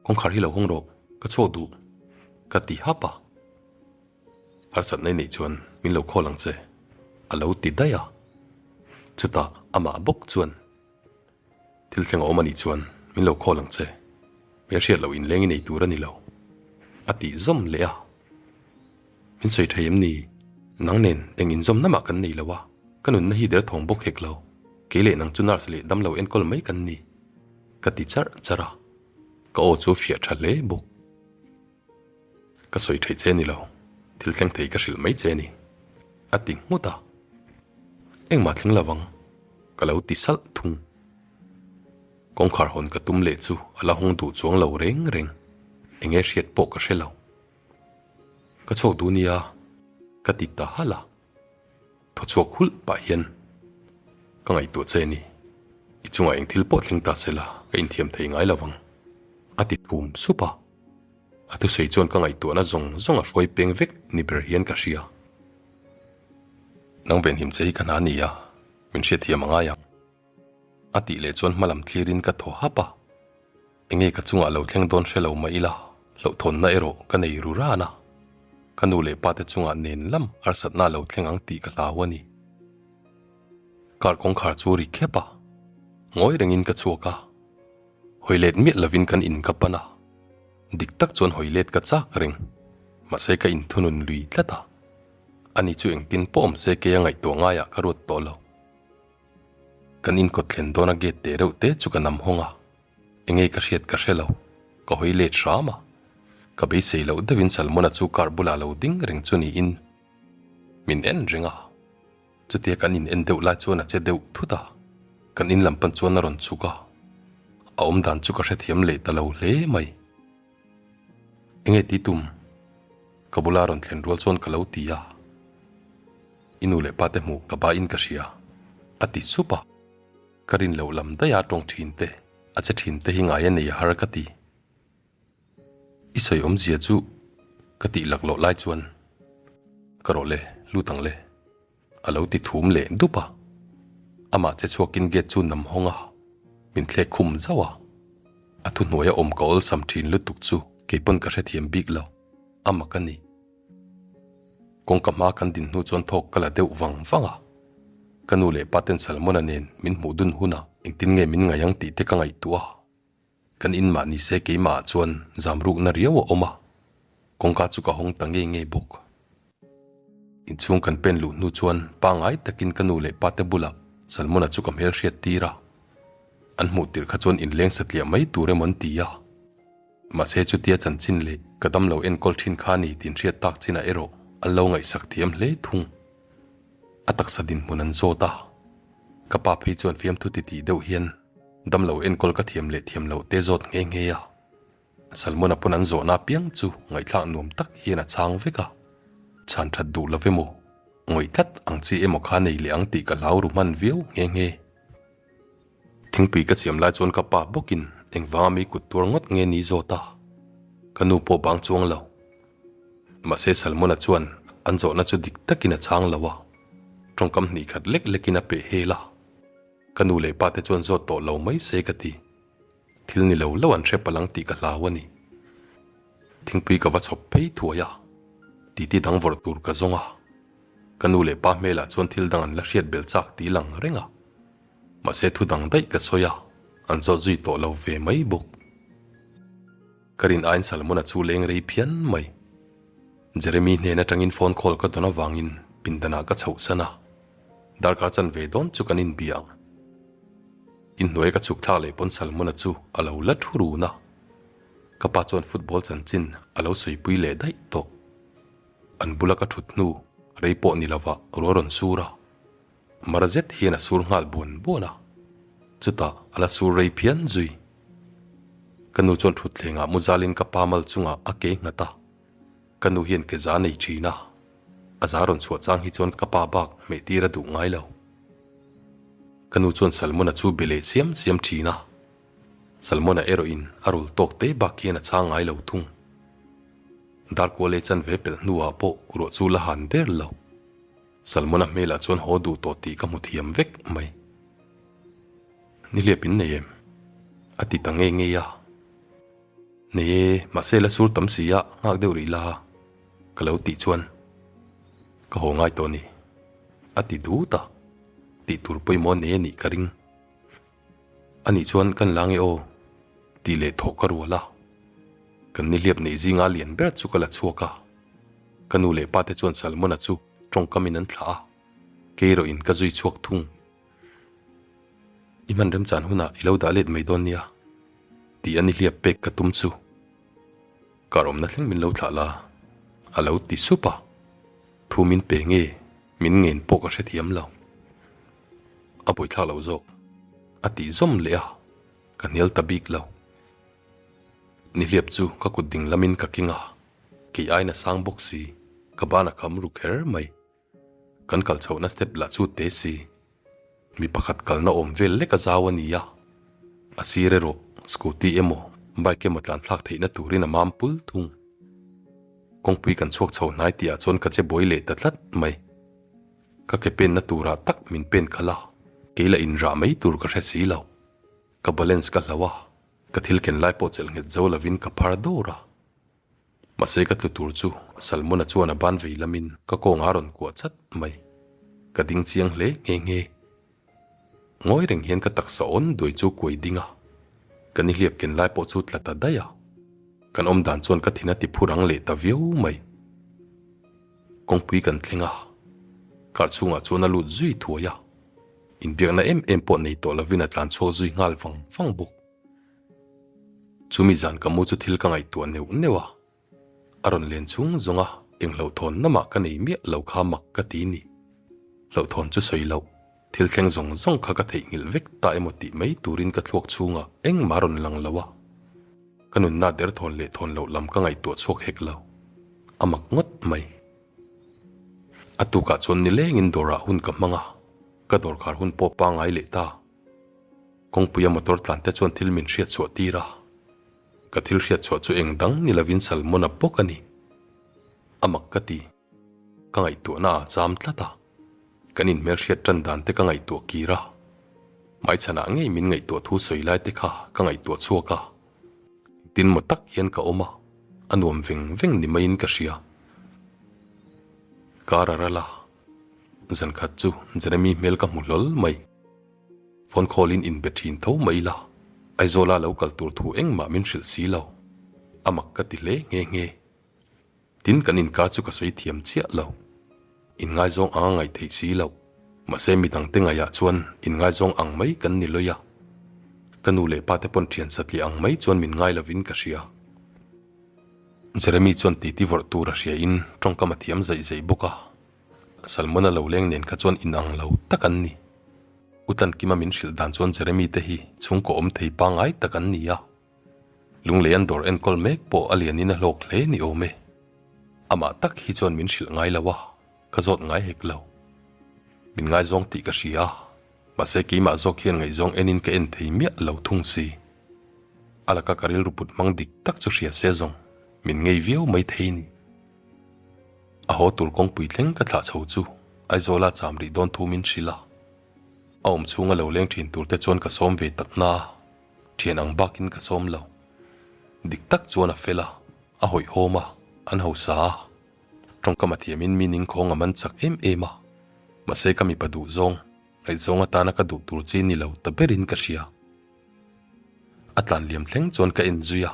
[SPEAKER 1] Kawngkhar hi lo hawng rawh, ka chhuak duh, ka ti hap a. Harsatna i neih chuan min lo call ang che, a lo ti daih a. Chutah amah bawk chuan Thil thleng a awm a nih chuan min lo call ang che, hmel hriat loh inleng i nei tur a ni lo, a tih zawm leh a. Min sawi thei em ni? Nang nen eng inzawmna mah kan nei lo a, ka nunna hi derthawng bawk hek lo, kei leh nang chu nurse leh damlo enkawl mai kan ni, ka ti charh charh a, ka aw chu a fiah tha hle bawk. Ka sawi theih che ni lo, thil thleng thei ka hrilh mai che ni, a ti nghut a. Engmah thleng lo vang, ka lo ti salh thung. Kawngkhar hawn ka tum leh chu a la hawng duh chuang lo reng reng, enge hriat pawh ka hre lo. Ka chhuak duh nia, ka ti ta halh a. Thaw chhuak hulh pah hian ka ngaihtuah che ni, i chungah eng thil pawh thleng ta se la ka inthiam thei ngai lo vang, a ti thum sup a. A thusawi chuan ka ngaihtuahna zawng zawng a hruai peng vek ni ber hian ka hria. Nang venhim che hi ka hna ni a, min hriatthiam a ngai ang. A tih leh chuan hmalam thlirin ka thaw hap a. Enge ka chungah lo thleng dawn hre lo mah ila, hlauhthawnna erawh ka nei ru ran a. Ka nu leh pa te chungah nen lam harsatna a lo thleng ang tih ka hlau a ni. Car kawngkhar chu ri khep a, ngawi rengin ka chhuak a. Hawi let miah lovin kan in ka pan a, dik tak chuan hawi let ka chak reng. Mahse ka inthunun lui tlat a, ani chu engtin pawh awm se kei a ngaihtuah ngaiah ka ruat tawh lo. Kan inkawt thlen dawna gate teh reuh te chu ka nam hawng a, enge ka hriat ka hre lo, ka hawi let hram a. Ka beisei loh deuhin Salmona chu car bulah lo ding reng chu niin min en reng a. Chutia kan in en deuh lai chuan a che deuh thut a, kan in lam pan chuan a rawn chhuk a, a awm dan chu ka hrethiam leh ta lo hle mai. Enge ti tum? Ka bula rawn thlen rual chuan ka lo ti a, I nu leh pa te hmuh ka ba in ka hria, a ti sup a. Ka rin loh lam daih a tawng thin te, a che thin te hi ngai a nei a har ka ti. I sawi awmzia chu ka tih laklawh lai chuan ka rawh le, lut ang le, a lo ti thum leh dup a. Amah che chhuakin gate chu nam hawng a, min thlek khum zauh a. A thuhnuaia awm ka awlsam thin lutuk chu keipawn ka hrethiam bik lo, a mak a ni. Kawngka hma kan din hnu chuan thawk ka la deuh vang vang a. Ka nu leh pa ten Salmona nen min hmuh dun hunah engtin nge min ngaih ang tih te ka ngaihtuah a. Kan in mah ni se keimah ah chuan zam rukna riau a awm a, kawngka chu ka hawng ta ngei ngei bawk. Inchhung kan pen luh hnu chuan pangngai takin ka nu leh pate bulah Salmona chu ka hmel hriat tir a. An hmuh tirh kha chuan inleng satliah mai tur emaw an ti a. Mahse chutia chanchin leh ka damlo enkawl thin kha ni tih hriat tak chinah erawh an lo ngaihsak thiam hle thung. A taksa dinhmun an zawt a. Ka pa phei chuan fiamthu titih deuh hian damlo enkawl ka thiam leh thiam loh te zawt nghe nghe a. Salmona pawn an zawhna apiang chu ngaihthlak nuam tak hian a chhang vek a, chhan that duh lo emaw, ngawih tlat ang chi emaw kha nei leh ang tih ka hlau ru hman viau nghe nghe. Thingpui ka siam lai chuan ka pa bawkin engvanga mi kut tuar ngawt nge ni zawt a, ka nu pawh bang chuang lo. Mahse Salmona chuan an zawhna chu dik takin a chhang lo a, tawngkam hnih khat lek lekin a peh hel a, ka nu leh pa te chuan zawt tawh lo mai se ka ti. Thil ni lo lo an hre palh ang tih ka hlau a ni. Thingpui ka va chhawp phei thuai a, titi dang vawrh tur ka zawng a. Ka nu leh pa hmelah chuan thil dang an la hriat belh chak tih lang reng a. Mahse thu dang daih ka sawi a, an zawt zui tawh lo ve mai bawk. Ka rin aiin Salmona chu leng rei phian mai. Jeremy hnen atangin phone call ka dawn avangin pindanah ka chhohsan a, darkar chanve dawn chu kan inbia ang. Inhnuai ka chhuk thlak leh pawn Salmona chu a lo la thu run a, ka pa chuan football chanchin a lo sawipui leh daih tawh. An bula ka thut hnu rei pawh ni lovah ruah rawn sur a, mar zet hian a sur nghal buan buan a, chutah a la sur rei phian zui. Ka nu chuan thutthlengah muzalin ka pa mal chungah a ke nghat a, ka nu hian ke za nei thin a, a za rawn chhuah chang hi chuan ka pa bak hmehtir a duh ngai lo. Ka nu chuan Salmona chu be leh siam siam thin a, Salmona erawhin a rul tawk te bak hian a chhang ngai lo thung. Darkual ei chanve pelh hnuah pawh ruah chu la han der lo. Salmona hmelah chuan haw duh tawh tih ka hmu thiam vek mai. Nihliap in nei em? A ti ta ngei ngei a. Nei e, mahse la sur tam si a, nghak deuh rih la ka lo tih chuan ka haw ngai tawh a ni. A ti dut a, tih tur pawimawh nei a nih ka ring. A nih chuan kan la nge aw tih leh thawh ka rual a, kan nihliap neih zinga lian ber chu ka la chhuak a, ka nu leh pa te chuan Salmona chu tawngkamin an thlah a, kei erawh in ka zui chhuak thung. I hman remchan hunah i lo dah let mai dawn nia tih a nihliap pek ka tum chu. Kar awmna thleng min lo thlah la a lo ti sup a, thu min pe nge min ngen pawh ka hrethiam lo. A buaithlak lo zawk a tih zawm leh a, ka hnial ta bik lo. Nihliap chu ka kut ding lamin ka keng a, kei aiin a sang bawk si, ka ban a kham ru kher mai. Kan kal chhohna step lah chu te si. Mi pakhat kalna awm vel lek a zau a ni a, a sir erawh scooty emaw bike emaw tlan thlak theihna turin a mam pul thung. Kawngpui kan chhuak chho hnai tihah chuan ka che buai leh ta tlat mai. Ka ke penna turah tak min pen khalh a, kei la inrah mai tur ka hre si lo. Ka balance ka hloh a, ka thil ken lai pawh chelh nghet zo lovin ka phar dawr a. Mahse ka tlu tur chu Salmona chuan a ban vei lamin ka kawng a rawn kuah chat mai. Ka ding chiang hle nghe nghe. Ngawi reng hian ka taksa awn duai chu kuai ding a, ka nihliap ken lai pawh chu tla ta daih a. Kan awm dan chuan ka thin a ti phur ang leh ta viau mai. Kawngpui kan thleng a, car chhungah chuan a lut zui thuai a. Inbiakna em em pawh nei tawh lovin a tlan chhuak zui nghal vang vang bawk. Chumi zan ka mu chu thil ka ngaihtuah neuh neuh a, a rawn len chhung zawng a eng hlauhthawn namah ka nei miah lo kha mak ka ti ni. Hlauhthawn chu sawi loh, thil thleng zawng zawng kha ka theihnghilh vek ta emaw tih mai turin ka thluak chhungah engmah a rawn lang lo a. Ka nunna derthawn leh thawn loh lam ka ngaihtuah chhuak hek lo, a mak ngawt mai. A tukah chuan nilengin dawrah hun ka hmang a, ka dawrkhar hun pawh pangngai leh ta. Kawngpuia motor tlan te chuan thil min hriat chhuah tir a, ka thil hriat chhuah chu eng dang ni lovin Salmona bawk a ni. A mak ka ti, ka ngaihtuahna a cham tlat a, kan inhmelhriat tan dan te ka ngaihtuah kir a, hmaichhanah ngei min ngaihtuah thu sawi lai te kha ka ngaihtuah chhuak a, engtin maw tak hian ka awm a, a nuam veng veng ni maiin ka hria. Kar a ral a, zankhat chu Jeremy hmel ka hmu hlawl mai. Phone call in inbe thin tho mai ila, Aizawla lo kal tur thu engmah min hrilh si lo. A mak ka ti hle nghe nghe. Tin kan inkar chu ka sawi thiam chiah lo. Inngaizawng ang a ngaih theih si loh. Mahse midangte ngaihah chuan inngaizawng ang mai kan ni lawih a. Ka nu leh pa te pawn thian satliah ang mai chuan min ngai lovin ka hria. Jeremy chuan titi vawrh tur a hria in tawngkam a thiam zaih zaih bawk a. Salmon a lo leng nen kha chuan inang lo tak an ni. U Tlankima min hrilh dan chuan Jeremy te hi chhungkaw awm thei pangngai tak an ni a. Lunglei an dawr enkawl mek pawh a lianin a hlawk hle ni awm e. Amah tak hi chuan min hrilh ngai lo a, ka zawt ngai hek lo. Min ngaizawng tih ka hria a, mahse keimah zawk hian ngaihzawng enin ka en thei miah lo thung si. A laka ka rilru put hmang dik tak chu hria se zawng, min ngei viau mai thei ni. A haw tur kawngpui thleng ka thlah chho chu Aizawla cham rih dawn thu min hrilh a. A awm chhunga lo leng thin tur te chuan ka sawm ve tak na a. Thian ang bakin ka sawm lo. Dik tak chuan a fel a, a hawihhawm a, an hausa a. Tawngkam a thiamin mi ningkhawng a man chak em em a. Mahse ka mipa duh zawng, ngaihzawng atana ka duh tur chi ni lo ta berin ka hria. A tlan liam thleng chuan ka en zui a.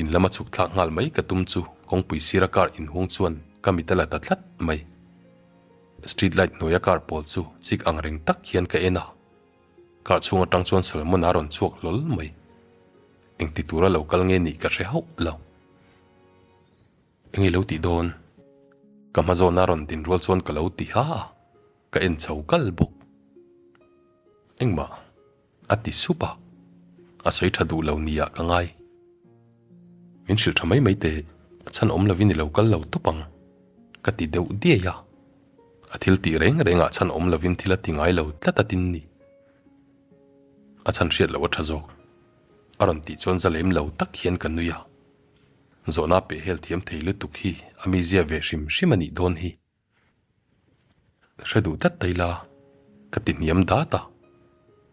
[SPEAKER 1] In lama chhuk thlak nghal mai ka tum chu kawngpui sira car inhung chuan ka mit a la ta tlat mai. Street light hnuaia car pawl chu chik ang reng tak hian ka en a. Car chhung atang chuan Salmon a rawn chhuak hlawl mai. Engti tura lo kal nge nih ka hre hauh lo. Enge lo tih dawn? Ka hma zawna rawn din rual chuan ka lo ti ha a, ka en chho kal bawk. Engmah a ti sup a, a sawi tha duh lo nia ka ngai. Min hrilh tha mai mai teh, a chhan awm lovin i lo kal lo tawp ang, ka ti deuh diai a. A thil tih reng rengah chhan awm lovin thil a ti ngai lo tlat a tin ni. A chhan hriat loh a tha zawk. A rawn tih chuan za lem lo tak hian ka nui a. Zawhna peh hel thiam thei lutuk hi a mizia ve hrim hrim a nih dawn hi. Hre duh tlat ta ila ka ti hniam dat a.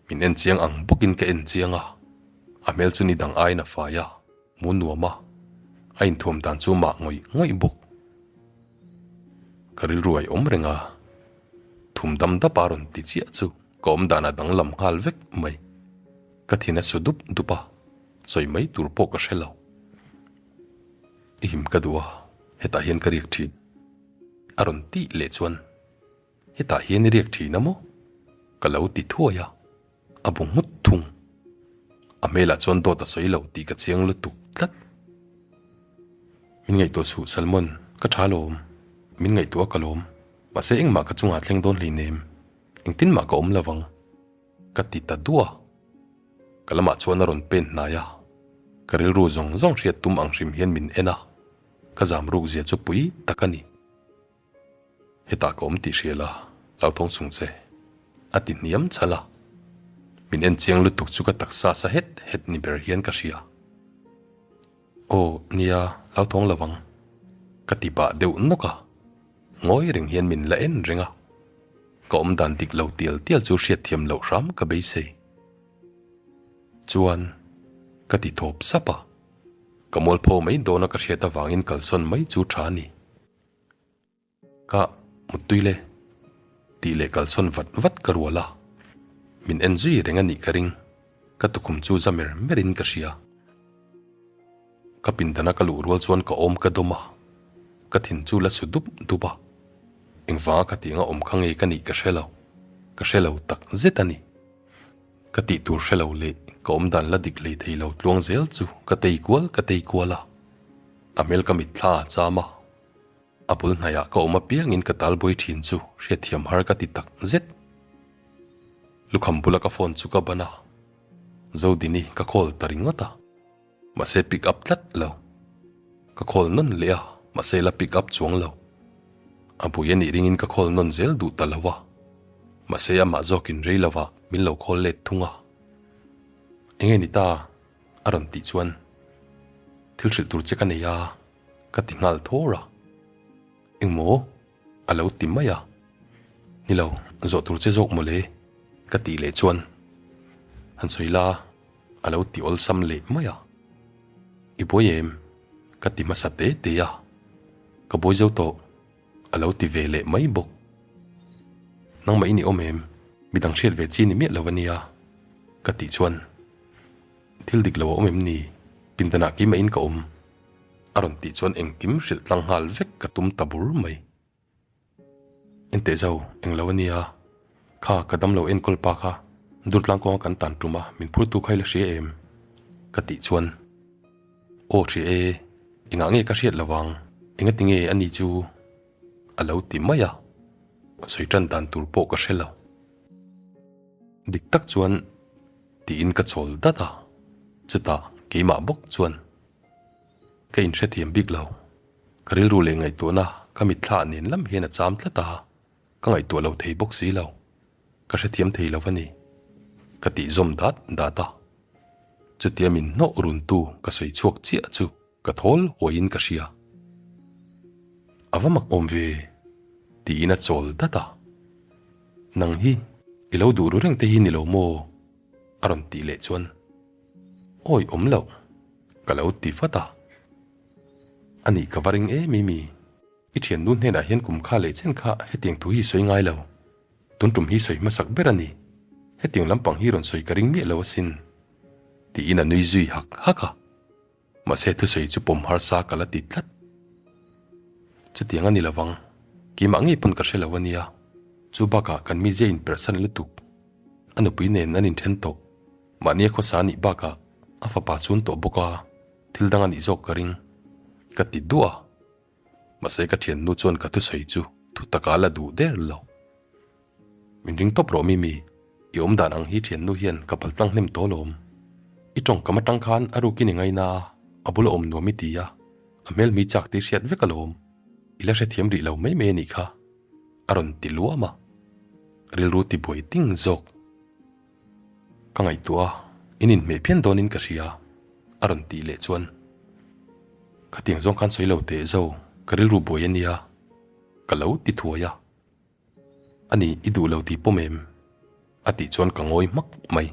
[SPEAKER 1] Min en chiang ang bawkin ka en chiang a. A hmel chu ni dang aiin a fai a. Hmu nuam a, a inthuam dan chu mah ngawih ngawih bawk. Ka rilru a awm reng a, thum dam dap a rawn ti chiah chu ka awm dan a danglam nghal vek mai. Ka thin a su dup dup a, sawi mai tur pawh ka hre lo. I him ka duh a, hetah hian ka riak thin. A rawn tih leh chuan, Hetah hian i riak thin a maw? Ka lo ti thuai a. A bu nghut thung. A hmelah chuan dawt a sawi lo tih ka chiang lutuk tlat. Min ngaihtuah suh Salmon, ka tha lawm. Min ngaihtuah a ka lawm. Mahse engmah ka chungah thleng dawn hleinem. Engtin mah ka awm lo vang. Ka ti ta duah. Ka lamah chuan a rawn pen hnai a. Ka rilru zawng zawng hriat tum ang hrim hian min en a. Ka zam ruk zia chu pui tak a ni. Hetah ka awm tih hria la, hlauthawng chung che. A ti hniam chhal a. Min en chiang lutuk chu ka taksa sa het het ni ber hian ka hria. Aw, nia, hlauthawng lo ang. Ka ti pah deuh nawk a. Ngawi reng hian min la en reng a. Ka awm dan dik lo tial tial chu hriatthiam loh hram ka beisei. Chuan, ka ti thawp sap a. Ka mualpho mai dawna ka hriat avangin kalsawn mai chu tha a ni. Ka muttui le tih leh kalsawn vat vat ka rual a, min en zui reng a nih ka ring, ka tukhum chu za mer mer in ka hria. Ka pindana ka luh rual chuan ka awm ka dawm a, ka thin chu la su dup dup a, engvanga ka tiang a awm kha nge ka nih ka hre lo, ka hre lo tak zet a ni. Ka tih tur hre lo leh ka awm dan la dik hlei thei lo tluang zel chu ka tei kual ka tei kual a, a hmel ka mitthla a cham a. A bul hnaiah ka awm apiangin ka tal bawi thin chu hriatthiam har ka ti tak zet. Lukham bula ka phone chu ka ban a, Zodini ka call ta ringawt a, mahse pick up tlat lo. Ka call nawn leh a, mahse la pick up chuang lo. A bui a nih ringin ka call nawn zel duh ta lo a, mahse amah zawkin rei lovah min lo call let thung a. Enge ni ta? a rawn tih chuan thil hrilh tur che ka nei a. Ka ti nghal thawr a, Engmaw? a lo ti mai a, Ni lo, zawh tur che zawk mawle ka tih leh chuan han sawi la a lo ti awlsam leh mai a, I buai em? ka ti hmasa te te a, Ka buai zo tawh a lo ti ve leh mai bawk. Nangmah i ni awm em? Midang hriat ve chi ni miah lo a nia ka tih chuan Thil dik lo a awm em ni? Pindanah keimahin ka awm. A rawn tih chuan engkim hrilh tlang nghal vek ka tum ta bur mai. Enteh zo, englo a nia. Kha, ka damlo enkawl pa kha Durtlang kawnga kan tan tum a, min phurtu kha i la hria em? Ka tih chuan, Aw hria e, engah nge ka hriat lovang, engati nge a ni chu a lo ti mai a, sawi tan dan tur pawh ka hre lo. Dik tak chuan tiin ka chawl dat a, chutah keimah bawk chuan ka inhrethiam bik lo. Ka rilru leh ngaihtuahna ka mitthla nen lam hian a cham tlat a, ka ngaihtuah lo thei bawk si lo. Ka hrethiam thei lo a ni, ka tih zawm dat dat a. Chutia min hnawh runtu ka sawi chhuak chiah chu ka thawl huaiin ka hria. A va mak awm ve, tiin a chawl dat a. Nang hi i lo duh ru reng te hi ni lo maw? a rawn tih leh chuan, Awi awm loh, ka lo ti vat a. A nih ka va ring em i mi? I thiannu hnenah hian kum kha leh chen kha hetiang thu hi sawi ngai lo. Tun tum hi sawi hmasak ber a ni. Hetiang lampang hi rawn sawi ka ring miah lo asin. Tiin a nui zui hak hak a. Mahse thusawi chu pawm harsa ka la ti tlat. Chutiang a ni lovang. Keimah ngei pawn ka hre lo a nia. Chu bakah kan mizia inperhsan lutuk. A nupui nen an inthen tawh. Mahnia khawsa nih bakah a fapa chhun tawh bawk a, thil dang a nih zawk ka ring. Ka ti duah a. Mahse ka thiannu chuan ka thusawi chu thu taka la duh der lo. Min ring tawp rawh Mimi, i awm dan ang hi thiannu hian ka pal tlang hnem tawh lawm. I tawngkam atang khan a rukin i ngaina a, a bula awm nuam i ti a, a hmel mi chak tih hriat vek alawm. I la hrethiam rih lo mai mai a nih kha, a rawn ti luam a. Rilru ti buai ting zawk. Ka ngaihtuah a, in inhmeh phian dawnin ka hria, a rawn tih leh chuan, Khatiang zawng khan sawi lo teh zo, ka rilru buai a nia, ka lo ti thuai a. Ani, i duh lo tih pawm em? a tih chuan ka ngawi hmak mai.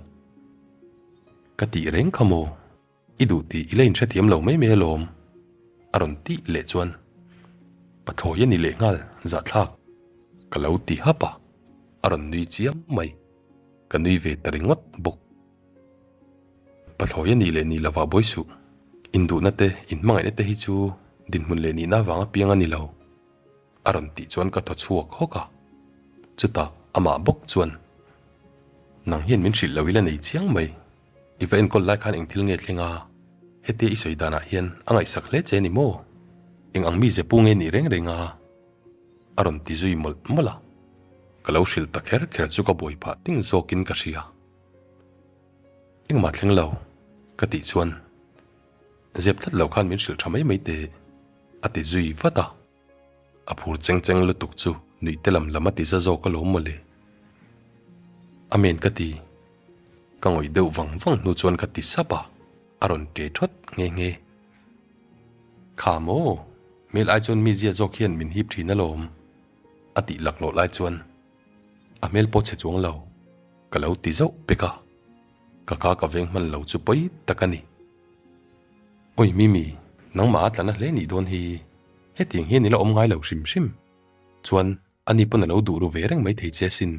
[SPEAKER 1] Ka tih reng kha maw? I duh tih i la inhrethiam lo mai mai alawm, a rawn tih leh chuan pathlawi a ni leh nghal zahthlak ka lo ti hap a, a rawn nui chiam mai, ka nui ve ta ringawt bawk. Pathlawi a nih leh nih lovah buai suh, induhna te, inhmangaihna te hi chu dinhmun leh nihna avanga piang a ni lo. A rawn tih chuan ka thaw chhuak hawk a, chutah amah bawk chuan, Nang hian min hrilh lo ila nei chiang mai, i va enkawl lai khan eng thil nge thleng a, hetia i sawi danah hian a ngaihsak hle che ni maw? Eng ang mize pu nge nih reng reng a? A rawn ti zui mawlh mawlh a, ka lo hrilh ta kher kher chu ka buai phah ting zawkin ka hria. Engmah thleng lo, ka tih chuan zep tlat lo khan min hrilh tha mai mai teh, a ti zui vat a. A phur cheng cheng lutuk chu nuih te lam lam a ti za zawk alawm mawle. Amen ka ti. Ka ngawih deuh vang vang hnu chuan ka ti sap a, a rawn ṭe ṭhawt nghe nghe. Kha maw, hmel ai chuan mi zia zawk hian min hip ṭhin alawm, a tih laklawh lai chuan a hmel pawh chhe chuang lo, ka lo ti zauh pek a, ka kha ka veng hman lo chu pawi tak a ni. Oi Mimi, nangmah a tlana hle nih dawn hi, hetiang hian i la awm ngai lo hrim hrim. Chuan ani pawn a lo duh ru ve reng mai thei che asin,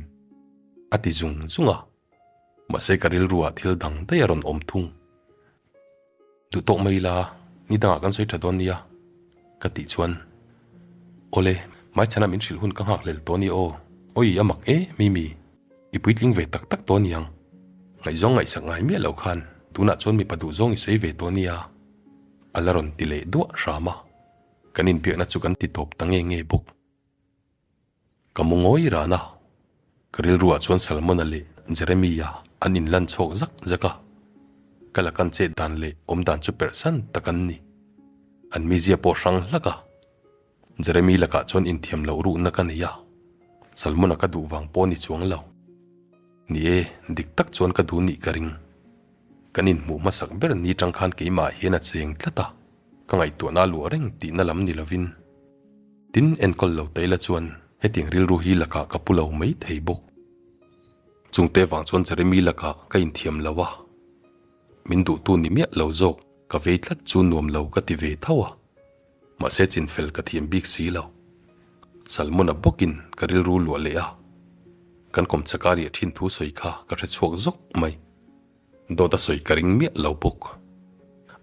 [SPEAKER 1] a ti zung zung a. Mahse ka rilruah thil dang daih a rawn awm thung. Duh tawk mai ila, ni dangah kan sawi tha dawn nia, ka tih chuan, Awle, hmaichhana min hrilh hun ka nghak hlel tawh nia aw, oi a mak e Mimi. I puitling ve tak tak tawh niang. Ngaihzawng ngaihsak ngai miah lo khan tunah chuan mipa duhzawng i sawi ve tawh nia. A la rawn ti leh duah hram a. Kan inbiakna chu kan ti tawp ta nge nge bawk. Ka mu ngawi ran a. Ka rilruah chuan Salmona leh Jeremia an inlan chhawk zak zak a. Ka la kan chet dan leh awm dan chu perhsan tak an ni. An mizia pawh hrang hlak a. Jeremy lakah chuan inthiam loh ruhna ka nei a, Salmona ka duh vang pawh ni chuang lo. Ni e, dik tak chuan ka duh nih ka ring. Kan inhmuh hmasak ber ni tang khan keimah hian a cheng tlat a, ka ngaihtuahna a luah reng tihna lam ni lovin. Tin, enkawl lo ta ila chuan hetiang rilru hi lakah ka pu lo mai thei bawk. Chungte vang chuan Jeremy lakah ka inthiam lo a, min duhtu ni miah lo zawk ka vei tlat chu nuam lo ka ti ve tho a. Mahse chinfel ka thiam bik si lo. Salmona bawkin ka rilru luah leh a, kan kawmchaka riah thin thu sawi kha ka hre chhuak zawk mai. Dawt a sawi ka ring miah lo bawk.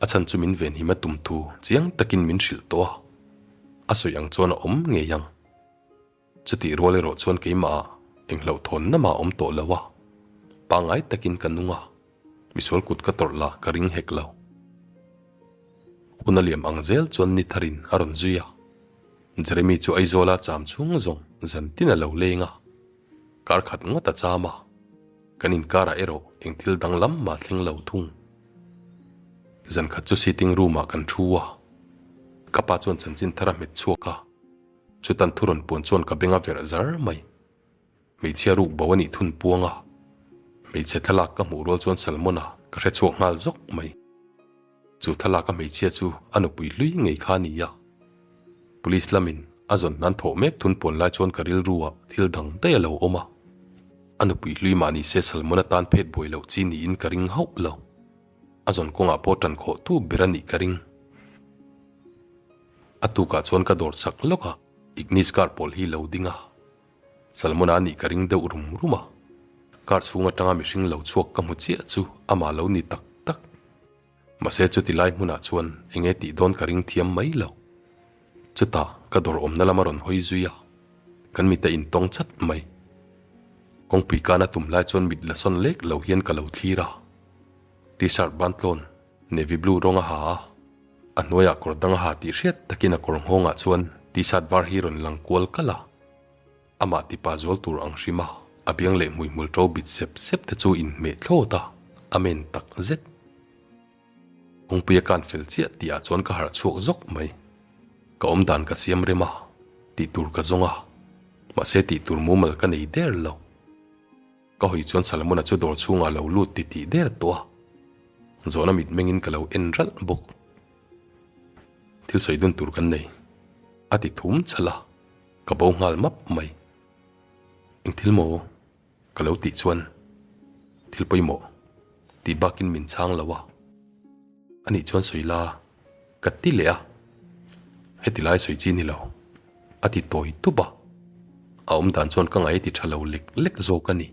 [SPEAKER 1] A chhan chu min venhim a tum thu chiang takin min hrilh tawh a, a sawi ang chuan a awm ngei ang. Chutih rual erawh chuan keimahah eng hlauhthawnna mah a awm tawh lo a, pangngai takin ka nung a, misual kut ka tawrh lah ka ring hek lo. Hun a liam ang zel chuan ni tharin a rawn zui a, Jeremy chu Aizawla cham chhung zawng zan tin a lo leng a, kar khat ngawt a cham a, kan inkarah erawh eng thil danglam mah thleng lo thung. Zan khat chu sitting room ah kan thu a, ka pa chuan chanchin thar a hmet chhuak a, chutan thu rawn puan chuan ka beng a verh zar mai. Hmeichhia ruk bo a nih thun puang a, hmeichhe thlalak ka hmuh rual chuan Salmon-a ka hre chhuak nghal zawk mai. Chu thlalak a hmeichhia chu a nupui hlui ngei kha a ni a. Police lamin a zawn hnan thawh mek thun puan lai chuan ka rilru ah thil dang daih a lo awm a. A nupui hlui mah ni se Salmon-a tan phet buai loh chi niin ka ring hauh lo. A zawn kawngah pawh tan khawh tu ber a nih ka ring. A tukah chuan ka dawr chak lawk a, Ignis car pawl hi lo ding a. Salmon-a nih ka ring deuh rum rum a, car chhung atanga mihring lo chhuak ka hmu chiah chu amah lo ni tak tak. Mahse chuti lai hmunah chuan enge tih dawn ka ring thiam mai lo. Chutah ka dawr awmna lam a rawn hawi zui a, kan mit a intawng chat mai. Kawngpui kana tum lai chuan mit la sawn lek lo hian ka lo thlir a, T-shirt bantlawn navy blue rawng a ha a, A hnuaiah kawr dang a ha tih hriat takin a kawr nghawngah chuan t-shirt var hi rawn lang kual kalh a. Amah tipa zual tur ang hrim a, a biang leh hmuihmul ṭo bit sep sep te chu inhmeh thlawt a, a men tak zet. Kawngpui a kan fel chiah tih ah chuan ka harh chhuak zawk mai. Ka awm dan ka siam rem a, tih tur ka zawng a, mahse tih tur mumal ka nei der lo. Ka hawi chuan Salmona chu dawr chhungah lo lut ti tih der tawh a, zawhna mitmengin ka lo en ralh bawk. Thil sawi dun tur kan nei, a ti thum chhalh a, ka bo nghal map mai. Eng thil maw? Ka lo tih chuan thil pawimawh tih bakin min chhang lo a, anih chuan sawi la ka ti leh a, heti lai sawi chi ni lo, a ti tawi tup a, a awm dan chuan ka ngaih a ti tha lo lek lek zawk a ni.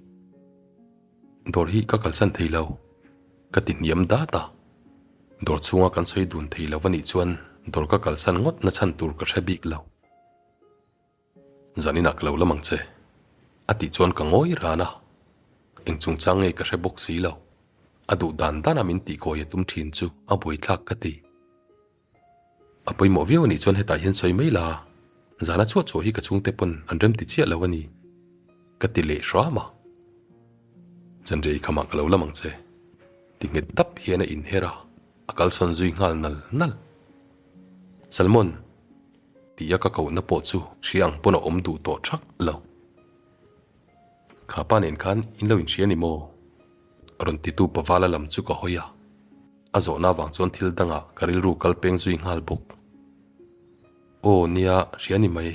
[SPEAKER 1] Dawr hi ka kalsan thei lo, ka ti hniam dat a, dawr chhunga kan sawi dun thei lo anih chuan dawr ka kalsan ngawt na chhan tur ka hre bik lo. Zaninah ka lo lam ang che, a tih chuan ka ngawi ran a, eng chungchang nge ka hre bawk si lo, a duh dan dana min tihkawi a tum thin chu a buaithlak ka ti. A pawimawh viau anih chuan hetah hian sawi mai la, zana chhuah chhuah hi ka chhungte pawn an rem ti chiah lo a ni, ka ti leh hram a. Zanriah i khamah ka lo lam ang che, ti nghet dap hian a inher a, a kalsawn zui nghal nal nal. Salmon! Tia ka kohna pawh chu hria ang pawn a awm duh tawh thak lo. Kha pa nen khan in lo inhria ni maw? Rawn titu Pavala lam chu ka hawi a, a zawhna avang chuan thil dangah ka rilru kal peng zui nghal bawk. Aw nia hria ni mai,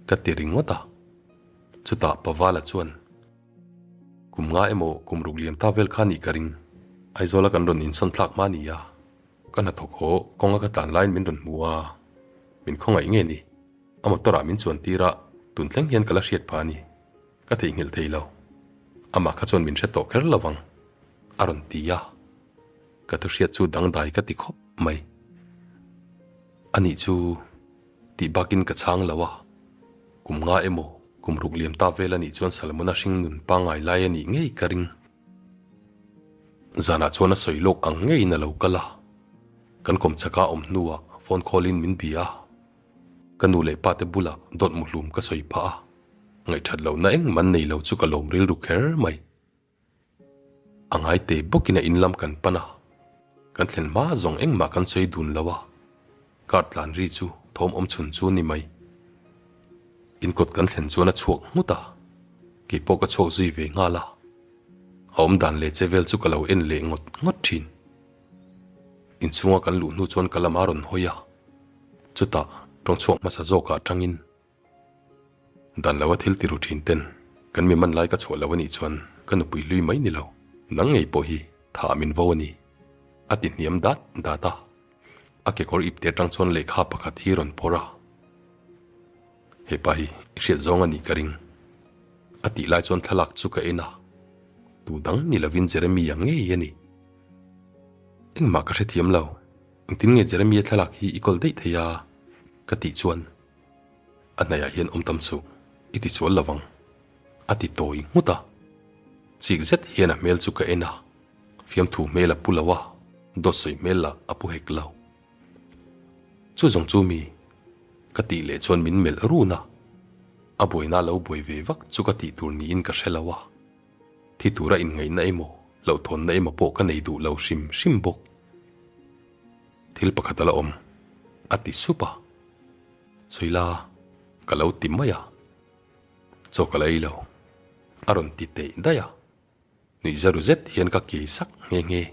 [SPEAKER 1] ka ti ringawt a. Chutah Pavala chuan, Kum nga emaw kum ruk liam ta vel kha nih ka ring, Aizawla kan rawn insawn thlak hma nia. Ka hnathawk haw kawnga ka tlan laiin min rawn hmu a, min khawngaih nge ni? A motor ah min chuan tir a, tun thleng hian ka la hriat phah a ni. Ka theihnghilh thei lo. Amah kha chuan min hre tawh kher lo vang, a rawn ti a. Ka thu hriat chu dangdai ka ti khawp mai. Anih chu tih bakin ka chhang lo a, kum nga emaw kum ruk liam ta vel anih chuan Salmona hringnun pangngai lai anih ngei ka ring. Zanah chuan a sawi lawk ang ngeiin a lo kal a, kan kawmchhaka awm hnuah phone call in min bia a, ka nu leh pa te bulah dawt muhlum ka sawi phah a, ngaihthat lohna engmah an nei lo chu ka lawm rilru kher mai. A ngai te bawkin a in lam kan pan a, kan thlen hma zawng engmah kan sawi dun lo a, car tlan ri chu thawm awm chhun chu a ni mai. In kawt kan thlen chuan a chhuak nghut a, keipawh ka chhuak zui ve nghal a. A awm dan leh che vel chu ka lo en leh ngawt ngawt thin. Inchhunga kan luh hnu chuan ka lam a rawn hawi a, chutah tawng chhuak hmasa zawkah atangin dan lo a thil ti ru thin ten kan mi man lai ka chhuah lo a nih chuan ka nupui hlui mai ni lo, nang ngei pawh hi thah min vo a ni, a ti hniam dat dat a. A kekawr ipte atang chuan lehkha pakhat hi rawn phawrh a. Hepa hi i hriat zawng a nih ka ring. A tih lai chuan thlalak chu ka en a, tu dang ni lovin Jeremy-a ngei a ni. Engmah ka hrethiam lo, engtin nge Jeremy-a thlalak hi i kawl daih thei a? Ka tih chuan a hnaihah hian awm tam suh. I ti sual lovang, a ti tawi nghut a. Chik zet hian a hmel chu ka en a, fiamthu hmel a pu lo a, dawt sawi hmel lah a pu hek lo. Chu zawng chu mi ka tih leh chuan min melh run a, a buaina lo buai ve vak chu ka tih tur niin ka hre lo a, thi tura inngaihna emaw hlauhthawnna emaw pawh ka nei duh lo hrim hrim bawk. Thil pakhat a la awm, a ti sup a, Sawi la ka lo ti mai a, chaw ka la ei lo, a rawn ti teih daih a, nuihza ru zet hian ka kiai sak nghe nghe.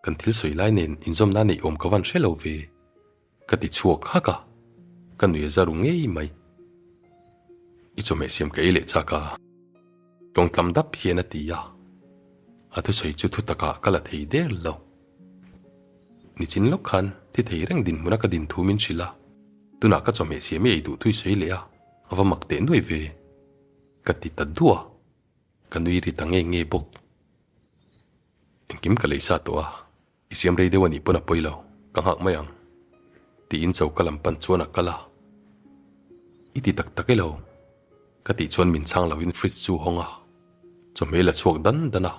[SPEAKER 1] Kan thil sawi lai nen inzawmna neih awm ka van hre lo ve, ka ti chhuak hak a, ka nui a za ru ngei mai. I chawhmeh siam ka ei leh chak a, tawngtlam dap hian a ti a, a thusawi chu thutakah ka la thei der lo. Nichin lawk khan thi thei reng dinhmuna ka din thu min hrilh a, tunah ka chawhmeh siam i ei duh thui sawi leh a, a va mak teh nuai ve, ka ti ta duah a, ka nui ri ta nge nge bawk. Engkim ka lei sa tawh a, i siam rei deuh a nih pawn a pawi lo, ka nghak mai ang, tiin choka lam pan chuan a kal a. I ti tak tak elo? Ka tih chuan min chhang lovin fridge chu hawng a, chawhmeh la chhuak dan dan a,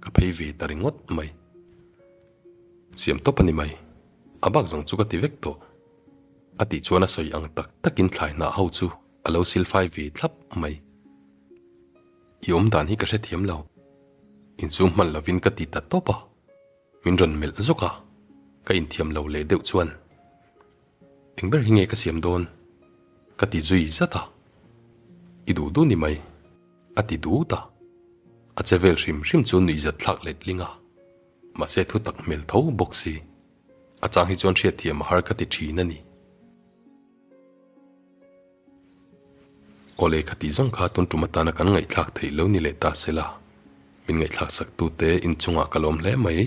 [SPEAKER 1] ka phei ve ta ringawt mai. Siam tawp a ni mai, a bak zawng chu ka ti vek tawh. A tih chuan a sawi ang tak takin thlai hnah ho chu a lo silfai ve thlap mai. I awm dan hi ka hrethiam lo. Insum hman lovin ka ti ta tawp a, min rawn melh zawk a, ka inthiam lo leh deuh chuan eng ber hi nge ka siam dawn? ka ti zui zat a, I duh duh ni mai, a ti dut a, a che vel hrim hrim chu nuihzat thlak letling a, mahse thu tak hmel tho bawk si, a chang hi chuan hriatthiam a har ka ti thin a ni. Awle kha tih zawng kha tun tum atana kan ngaihthlak theih lo ni leh ta sela, min ngaihthlak sak tute inchungah ka lawm hle mai,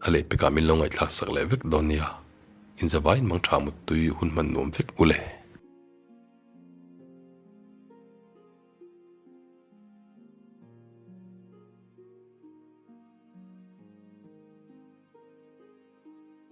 [SPEAKER 1] a lehpekah min lo ngaihthlak sak leh vek dawn nia, inzavaiin mangtha muttui hun hman nuam vek u le.